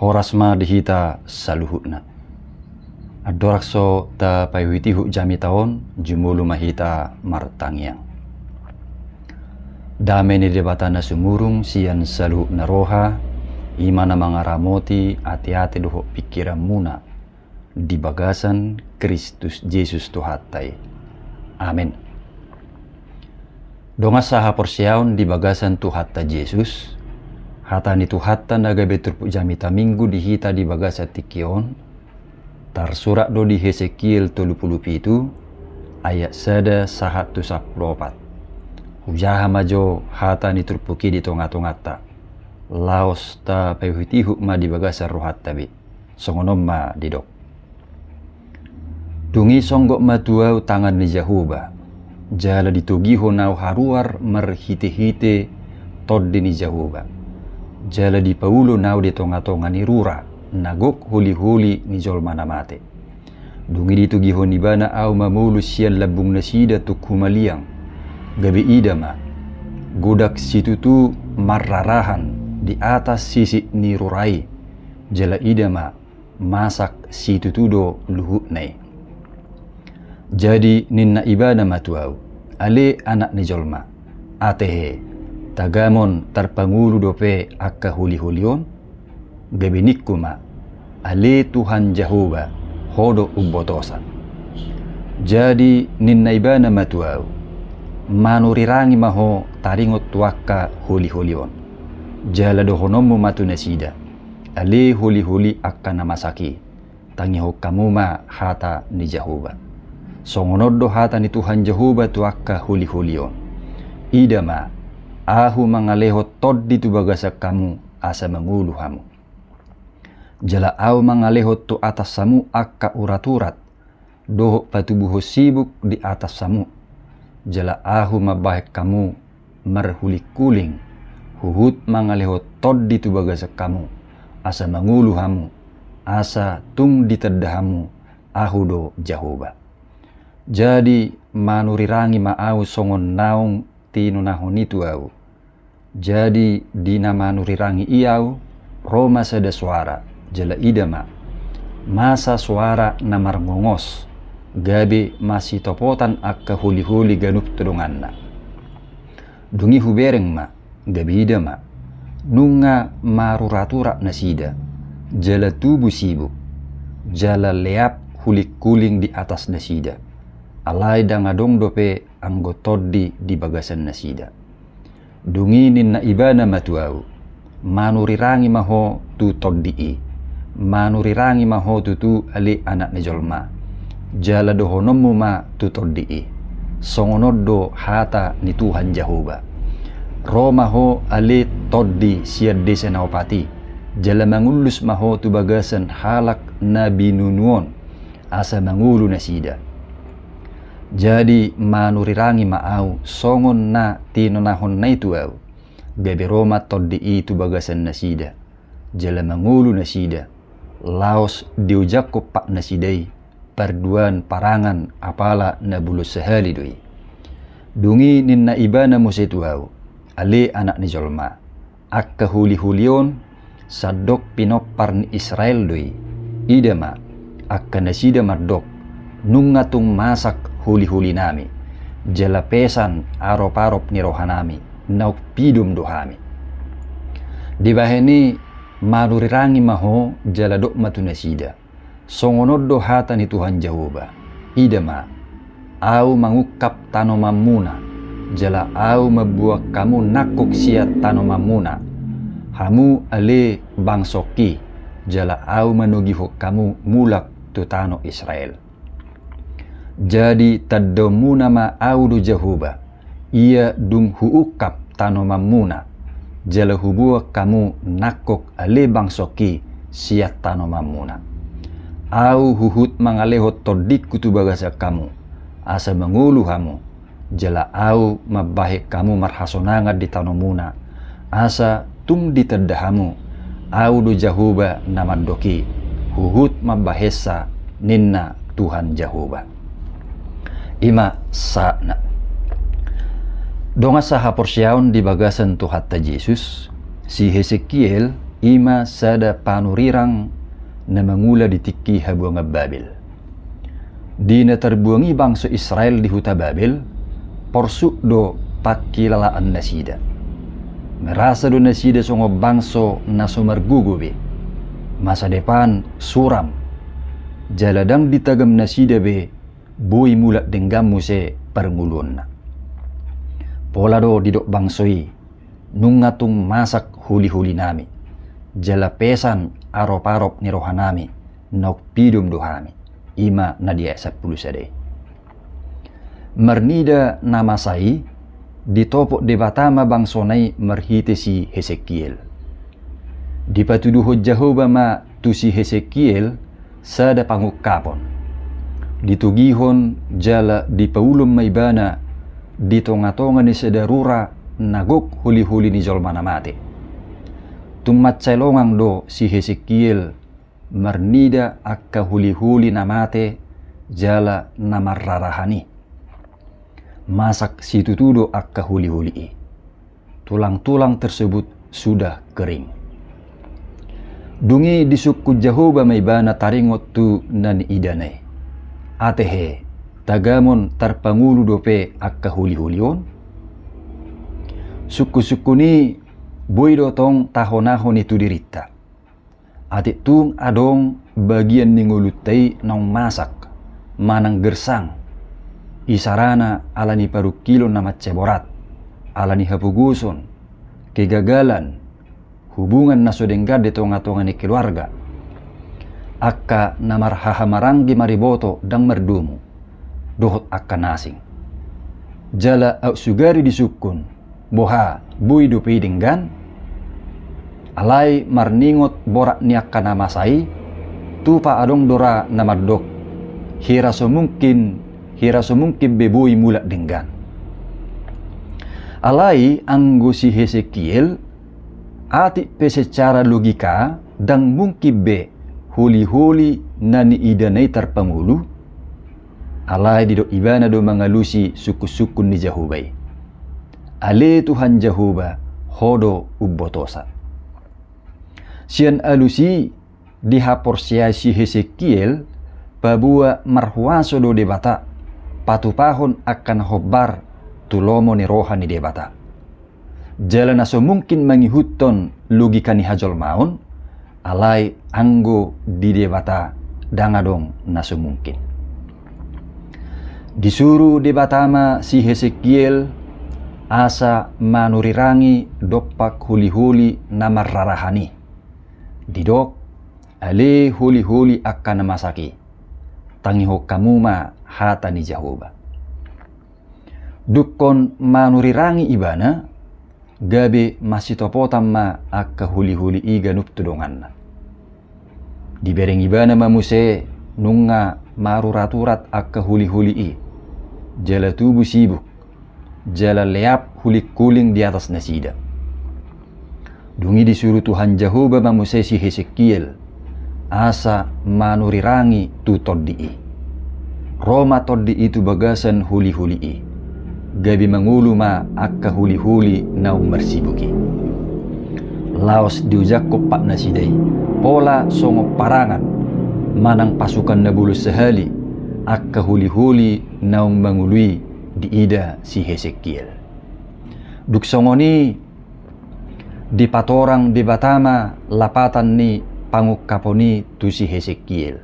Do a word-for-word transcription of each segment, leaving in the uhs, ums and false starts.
Horas ma di hita saluhutna. Andorang so tapaihutihut jamita on, jumolo ma hita martangiang. Dame ni Debata na sumurung sian saluhutna roha, i ma na mangaramoti ateate dohot pingkiranmuna di bagasan Kristus Jesus Tuhanta i. Amen. Dongan sahaporseaon di bagasan Tuhanta Jesus, hata ni Tuhanta na gabe turpuk jamita Minggu di hita di bagasan tingki on, tarsurat do di Hesekiel tolu pulu pitu, ayat sada sahat tu sampulu opat. Hujaha ma jo hata ni turpuk i di tongatonganta, laos tapaihutihut ma di bagasan rohanta be. Songon on ma didok. Dung i songgop ma tu ahu tangan ni Jahowa, jala ditogihon ahu haruar marhitehite Tondi ni Jahowa, jala dipaulon ahu di tongatonga ni rura na gok holiholi ni jolma na mate. Dung i ditogihon ibana ahu mamolus sian lambungnasida tung humaliang. Gabe ida ma, godang situtu marrarahan di atas sisik ni rura i, jala ida ma, masak situtu do luhutna i. Jadi ninna ibana ma tu ahu, ale anak ni jolma, atehe, tagamon tarpangolu dope angka holiholi on? Gabe ningku ma, ale Tuhan Jahowa, ho do umbotosa. Jadi ninna ibana ma tu ahu, manurirangi ma ho taringot tu angka holiholi on, jala dohononmu ma tu nasida, ale holiholi angka na masak i, tangihon hamu ma hata ni Jahowa. Songon on do hata ni Tuhan Jahowa tu angka holiholi on. Ida ma, ahu mangalehon tondi tu bagasan hamu asa mangolu hamu. Jala ahu mangalehon tu atas hamu angka uraturat, dohot patubuhon sibuk di atas hamu. Jala ahu mambahen hamu marhulinghuling, huhut mangalehon tondi tu bagasan hamu, asa mangolu hamu, asa tung ditanda hamu, ahu do Jahowa. Jadi manurirangi ma ahu songon naung tinonahon i tu ahu. Jadi di na manurirangi i ahu, ro ma sada soara, jala ida ma, masa soara na marngongos, gabe masitopotan angka holiholi ganup tu donganna. Dung i hubereng ma, gabe ida ma, nunga maruraturat nasida, jala tubu sibuk, jala leap hulinghuling di atas nasida, alai ndang adong dope anggo tondi di bagasan nasida. Dung i ninna ibana ma tu ahu, manurirangi ma ho tu tondi i, manurirangi ma ho tutu ale anak ni jolma, jala dohononmu ma tu tondi i. Songon on do hata ni Tuhan Jahowa. Ro ma ho ale tondi sian desa na opat i, jala mangullus ma ho tu bagasan halak na binunu on, asa mangolu nasida. Jadi manurirangi ma ahu songon na tinonahonna i tu ahu, gabe ro ma tondi i tu bagasan nasida, jala mangolu nasida, laos diojak pat nasida i, parduaan parangan apala na bolon sahali do i. Dung i ninna ibana muse tu ahu, ale anak ni jolma, angka holiholi on, sandok pinompar ni Israel do i. Ida ma, angka nasida mandok, nunga tung masak holiholinami, jala pesan aroparop ni rohanami, naung pidom do hami. Dibahen i manurirangi ma ho jala dok ma tu nasida, songon on do hata ni Tuhan Jahowa, ida ma, ahu mangungkap tanomanmuna, jala ahu mambuat hamu nangkok sian tanomanmuna, hamu ale bangsongki, jala ahu manogihon hamu mulak tu tano Israel. Jadi tandaonmuna ma ahu do Jahowa, ia dung huungkap tanomanmuna, jala hubuat hamu nangkok ale bangsongki sian tanomanmuna. Ahu huhut mangalehon tondingku tu bagasan hamu, asa mangolu hamu, jala ahu mambahen hamu marhasonangan di tanomuna, asa tung ditanda hamu, ahu do Jahowa na mandok i, huhut mambahensa, ninna Tuhan Jahowa. I ma sahatna. Dongan sahaporseaon di bagasan Tuhanta Jesus, si Hesekiel I ma sada panurirang na mangula di tingki habuangan Babel. Di na tarbuang i bangso Israel di huta Babel, porsuk do pangkilalaannasida. Merasa do nasida songon bangso na so margogo be, masa depan suram, jala ndang ditagamnasida be boi mulak denggan muse parngoluonna. Pola do didok bangso i, nunga tung masak holiholinami, jala pesan aroparop ni rohanami, naung pidom do hami. I ma na di ayat sampulu sada i. Marnida na masa i, ditopot Debata ma bangsona i marhite si Hesekiel. Dipatuduhon Jahowa ma tu si Hesekiel sada pangungkapon. Ditogihon jala dipaulon ma ibana di tongatonga ni sada rura na gok holiholi ni jolma na mate. Tung mansai longang do si Hesekiel marnida angka holiholi na mate jala na marrarahan i. Masak situtu do angka holiholi i. Tulang-tulang tersebut sudah kering. Dung i disungkun Jahowa ma ibana taringot tu na niidana i. Atehe, tagamon tarpangolu dope angka holiholi on? Sungkunsungkun i boi do tong tahonahon i tu dirinta. Atik tung adong bagian ni ngolunta i naung masak manang gersang, isarana ala ni parungkilon na mansai borat, ala ni hapogoson, kegagalan, hubungan na so denggan di tongatonga ni keluarga, angka na marhahamaranggi mariboto ndang mardomu, dohot angka na asing. Jala aut sugari disungkun, boha, boi dope i denggan? Alai marningot borat ni angka na masa i, tupa adong do ra na mandok, hira so mungkin, hira so mungkin be boi mulak denggan. Alai anggo si Hesekiel, atik pe secara logika ndang mungkin be holiholi na niidana i tarpangolu. Alai didok ibana do mangalusi sungkunsungkun ni Jahowa i. Ale Tuhan Jahowa, Ho do umbotosa. Sian alus i dihaporseai si Hesekiel paboa marhuaso do Debata patupahon angka na hombar tu lomo ni roha ni Debata. Jala na so mungkin mangihuthon logika ni hajolmaon, alai anggo di Debata ndang adong na so mungkin. Disuru Debata ma si Hesekiel asa manurirangi dompak holiholi na marrarahan i. Didok, ale holiholi angka na masak i, tangihon hamu ma hata ni Jahowa. Dungkon manurirangi ibana, gabe masitopotan ma angka holiholi i ganup tu donganna. Dibereng ibana ma muse nunga maruraturat angka holiholi i, jala tubu sibuk, jala leap hulingkuling di atas nasida. Dung i disuru Tuhan Jahowa ma muse si Hesekiel asa manurirangi tu tondi i. Ro ma tondi i tu bagasan holiholi i, gabe mangolu ma angka holiholi naung marsibuk i. Laos diojakhon patnasida i pola songon parangan manang pasukan na bolon sahali angka holiholi naung mangolu i diida si Hesekiel. Dung songon i dipatorang Debata ma lapatan ni pangungkapon i tu si Hesekiel.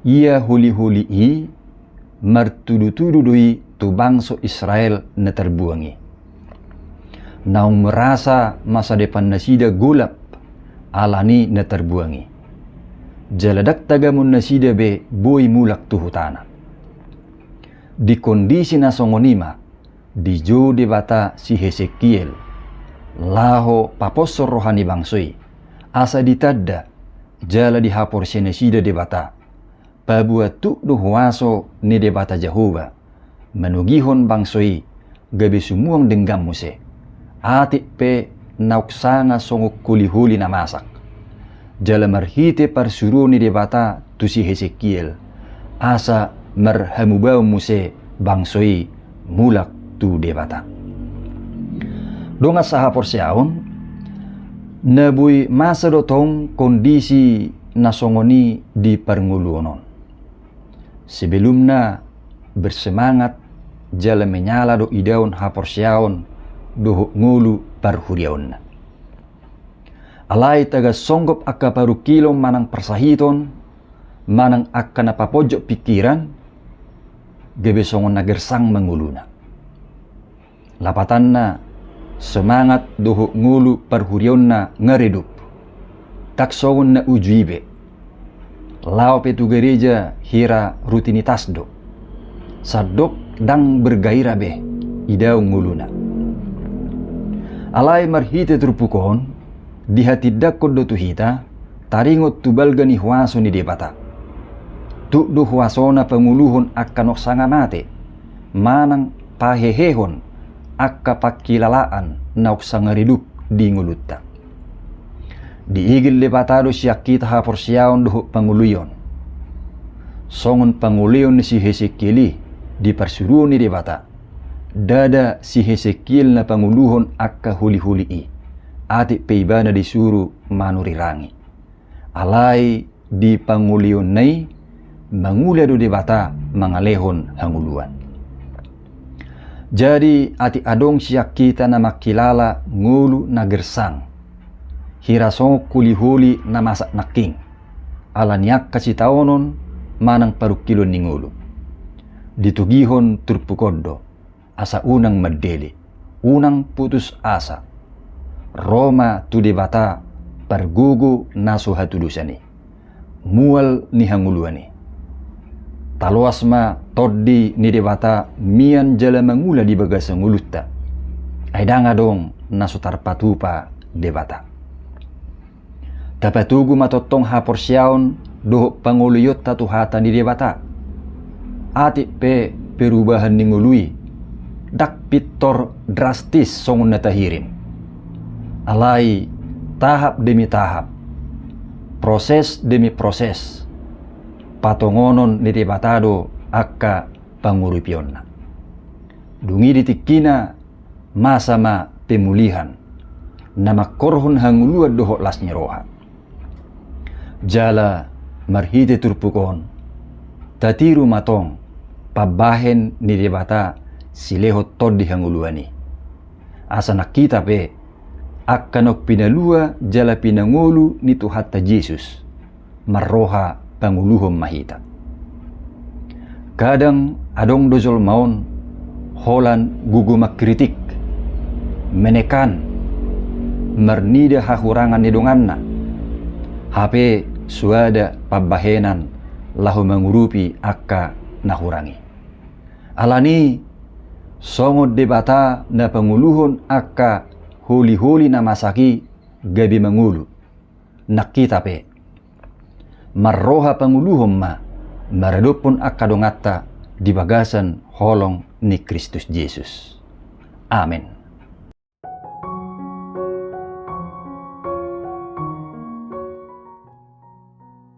Ia holiholi i martudutudu do i tu bangso Israel na tarbuang i. Naung merasa masa depan nasida golap ala ni na tarbuang i. Jala ndang tagamon nasida be boi mulak tu hutana. Di kondisi na songon i ma dijou Debata si Hesekiel laho paposhon roha ni bangso i, asa ditanda jala dihaporseai nasida Debata, paboa tuk do huaso ni Debata Jahowa manogihon bangso i gabe sumuang denggan muse, atik pe naung sanga songon holiholi na masak. Jala marhite parsuruon ni Debata tu si Hesekiel asa marhamubaon muse bangso i mulak tu Debata. Dongan sahaporseaon, Na boi masa do tong kondisi na songon i di parngoluon on. Sebelumna bersemangat jala menyala do idaon haporseaon dohot ngolu parhuriaonna. Alai tagan songgop angka parungkilon manang parsahiton, manang angka na paponjot pingkiran, gabe songon na gersang ma ngoluna. Lapatanna, semangat dohot ngolu parhuriaonna nga redup. Ndang songon na uju i be. Laho pe tu gareja hira rutinitas do. Sandok ndang bergairah be idaon ngoluna. Alai marhite turpuk on, dihatindangkon do tu hita, taringot tu balga ni huaso ni Debata. Tuk do huasona pangoluhon angka na sanga mate, manang pahehehon angka pangkilalaan na sanga redup di ngolunta. Diigil Debata do sian hita haporseaon dohot pangoloion. Songon pangoloion ni si Hesekiel i di parsuruon ni Debata. Ndada si Hesekiel na pangoluhon angka holiholi i, atik pe ibana disuru manurirangi. Alai di pangoloionna i, mangula do Debata mangalehon hangoluan. Jadi, atik adong sian hita na mangkilala ngolu na gersang, hira songon holiholi na masak nangkin, ala ni angka sitaonon manang parungkilon ni ngolu. Ditogihon turpuk on do, asa unang mandele, unang putus asa. Ro ma tu Debata pargogo na so hatudosan i, mual ni hangoluan i. Taloas ma Tondi ni Debata mian jala mangula di bagasan ngolunta. Ai ndang adong na so tarpatupa Debata. Tapatogu ma tongtong haporseaon dohot pangoloionta tu hata ni Debata. Atik pe perubahan ni ngolu i ndang pintor drastis songon na tahirim. Alai tahap demi tahap, proses demi proses, patongonon ni Debata do angka pangurupionna. Dung i di tingkina, masa ma pemulihan, na mangkorhon hangoluan dohot las ni roha. Jala marhite turpuk on, tatiru ma tong pambahen ni Debata silehon Tondi hangoluan i. Asa nang hita pe, angka naung pinalua jala pinangolu ni Tuhanta Jesus, marroha pangoluhon ma hita. Kadang adong do jolma on holan gogo mangkritik, menekan, marnida hahurangan ni donganna, hape suada pambahenan laho mangurupi angka na hurang i. Alani, songon Debata na pangoluhon angka holiholi na masak i gabe mangolu, nang hita pe marroha pangoluhon ma maradophon angka donganta di bagasan holong ni Kristus Jesus. Amen.